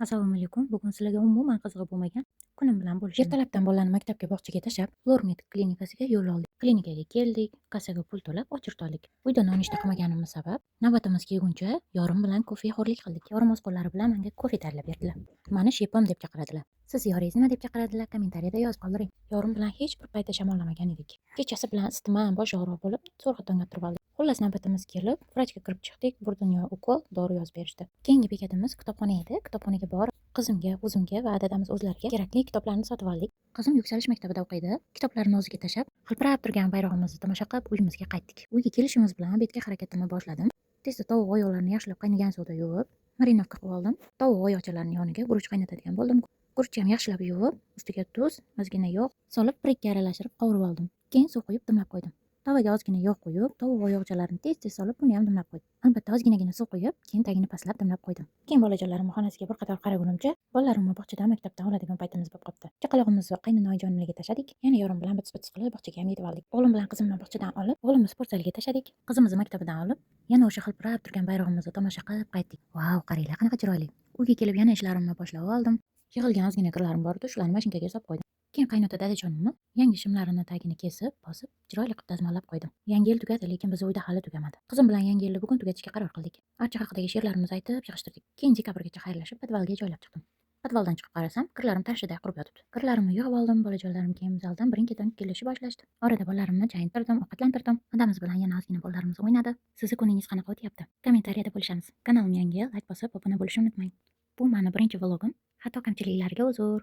Assalomu alaykum. Bugun sizlarga umuman qizig'i bo'lmagan kunim bilan bo'lishaman. Ertalabdan bolani maktabga, bog'chaga tashlab, Lormed klinikasiga yo'l oldik. Klinikaga keldik, kassaga pul to'lab, очередь oldik. Uyda nonushta qilmaganimiz sabab, navbatimiz kelguncha yorim bilan kofexo'rlik qildik. Yorim o'z qo'llari bilan menga kofe tayyorlab berdilar. Mani shepim deb chaqiradilar. Siz yoringizni nima deb chaqiradilar? Kommentariyada yozib qoldiring. Yorim bilan hech bir paytda shamollamagan edik. Kechasi bilan isitma, bosh og'rig'i bo'lib, zo'rg'a tongga turib oldik. Xullas, navbatimiz kelib, vrachga kirib chiqdik. Bir dunyo ukol, dori yozib berishdi. Keyingi bekatimiz kutubxona edi. Kutubxonaga borib, qizimga, o'zimga va dadamiz o'zlariga kerakli kitoblarni sotib oldik. Qizim Yuksalish maktabida o'qiydi. Kitoblarni o'ziga tashlab, hilpirab turgan bayrog'imizni tomosha qilib, uyimizga qaytdik. Uyga kelishimiz bilan обед ga harakatimni boshladim. Tezda tovuq oyoqlarini yaxshilab qaynagan suvda yuvib, marinovka qilib oldim. Tovuq oyoqchalarini yoniga guruch qaynatadigan bo'ldim. Guruchni ham yaxshilab yuvib, ustiga tuz, ozgina yog' solib, bir-ikki aralashtirib qovurib oldim. Keyin suv quyib dimlab qo'ydim. Tovaga ozgina yog' quyib, tovuq oyoqchalarini tez-tez solib, buni ham dimlab qo'ydim. Albatta, ozginagina suv quyib, keyin tagini pastlab dimlab qo'ydim. Keyin bolajonlarimni xonasiga bir qator qaragunimcha, bolalarimni bog'chadan, maktabdan oladigan paytimiz bo'lib qolibdi. Chaqalog'imizni qaynona-oyijonlarga tashladik. Yana yorim bilan bits-bits qilib bog'chaga ham yetib oldik. O'g'lim bilan qizimni bog'chadan olib, o'g'limni sport zaliga tashladik. Qizimizni maktabidan olib, yana o'sha hilpirab turgan bayrog'imizni tomosha qilib qaytdik. Vau, qaranglar, qanaqa chiroyli. Uyga kelib yana ishlarimni boshlab oldim. Yig'ilgan ozgina kirlarim bor edi, shularni mashinkaga solib qo'ydim. Keyin qaynota dadajonimni yangi shimlarini tagini kesib, bosib, chiroyli qilib dazmollab qo'ydim. Yangi yil tugadi, lekin biz uyda hali tugamadi. Qizim bilan yangi yilni bugun tugatishga qaror qildik. Archa haqidagi she'rlarimizni aytib, yig'ishtirdik. Keyin dekabrgacha xayrlashib, podvalga joylab chiqdim. Podvaldan chiqib qarasam, kirlarim tarshiday qurib yotibdi. Kirlarimni yig'ib oldim, bolajonlarim keyin zaldan birin-ketin kelishib boshlashdi. Orada bolalarimni chayintirdim, ovqatlantirdim. Adamiz bilan yana ozgina bolalarimiz o'ynadi. Sizni kuningiz qanaqa o'tyapti? Kommentariyada bo'lishamiz. Kanalim yangi, layk bosib, obuna bo'lishni unutmang. Bu mani birinchi vlogim. Xato kamchiliklariga uzr.